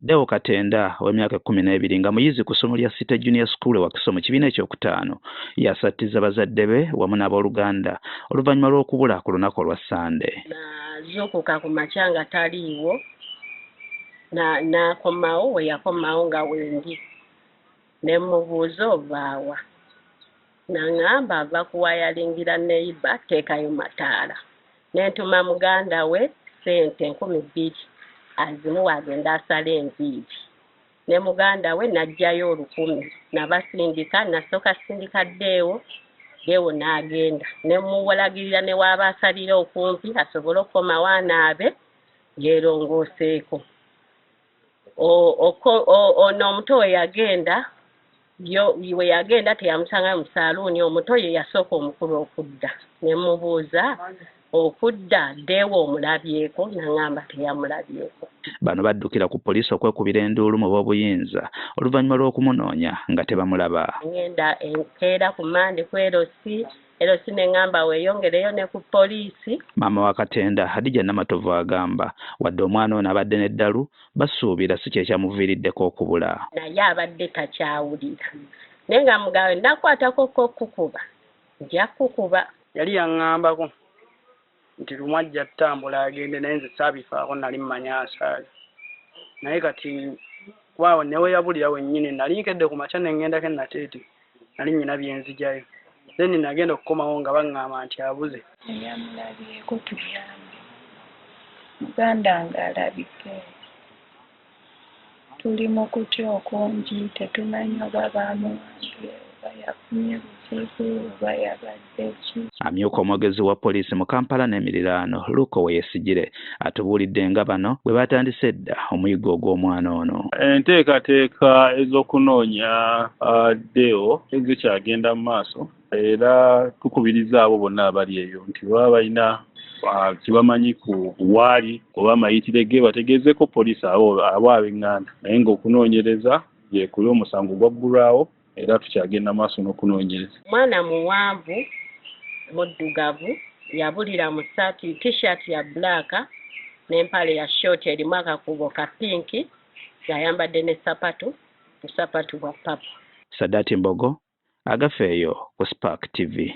Deo Katenda ow'emyaka 12 nga muyizi ku ssomo lya City Junior School e Wakiso mu kibiina ekyokutaano y'asattizza bazadde be wamu n'abooluganda oluvannyuma lw'okubula ku lunaku olwa Ssande. Nazuukuka ku makya nga taliiwo, n'akomawo, we yakomawo nga wendi ne mmubuuza ovaawa, n'aŋŋamba ava kuwayalingira neyiba teekayo mataala. Ne ntuma muganda we ssente 2000 azimuwe agende asale enviiri, ne muganda we n'aggyayo 1000 nabasindika. Nasooka sindika Deo, Deo n'agenda ne mmuwalagirira ne waaba asalira okumpi asobole okukomawo anaabe yeerongooseeko. Ono omuto we yagenda yo we yagenda teyamusangayo mu saaluuni. Omuto ye yasooka omukulu okudda, ne mmubuuza okudda Deo omulabyeko, n'aŋŋamba teyamulabyeko. Bano baddukira ku poliisi okwekubira enduulu mu b'obuyinza oluvannyuma lw'okumunoonya nga tebamulaba. Ngenda enkeera ku Mande ku LC, LC ne ŋŋamba weeyongereyo ne ku poliisi. Maama wa Katenda, Hadija Namatovu agamba wadde omwana ono abadde n'eddalu, basuubira si kye kyamuviiriddeko okubula. Naye abadde takyawulira, naye nga mugabe nakwatako ko kukuba nja kukuba. Yali yaŋŋambako nti lumu ajja ttambula agende, naye nze saabifaako, nali mmanya asaaga. Naye kati waawo ne we yabulira wennyini nali nkedde ku makya ne ŋŋendako e Nateete, nali nnyina bye nzijayo, then nagenda okukomawo nga baŋŋamba nti abuze. Eyamulabyeko tuyambe, muganda nga alabike. Tuli mu kutya okungi, tetumanyi oba baamuwambye oba yafunye buzibu oba yabadde ki. Amyuka omwogezi wa poliisi mu Kampala n'emiriraano, Luke Owoyesigyire, atubuulidde nga bano bwe batandise edda omuyiggo ogw'omwana ono. Enteekateeka ez'okunoonya Deo zikyagenda mu maaso, era tukubiriza abo bonna abali eyo nti baba balina kye bamanyi ku waali oba amayitire ge, bategeezeeko poliisi abo ab'eŋŋanda. Naye ng'okunoonyereza gyekuli, omusango gwaggulwawo era tukyagenda maaso n'okunoonyereza. Mwana muwanvu muddugavu, yabulira mu saati T-shirt ya black n'empale ya short erimu akakubo ka pink, ng'ayambadde ne sapatu, busapatu bwa purple. Saddati Mbogo, Agafeeyo ku Spark TV.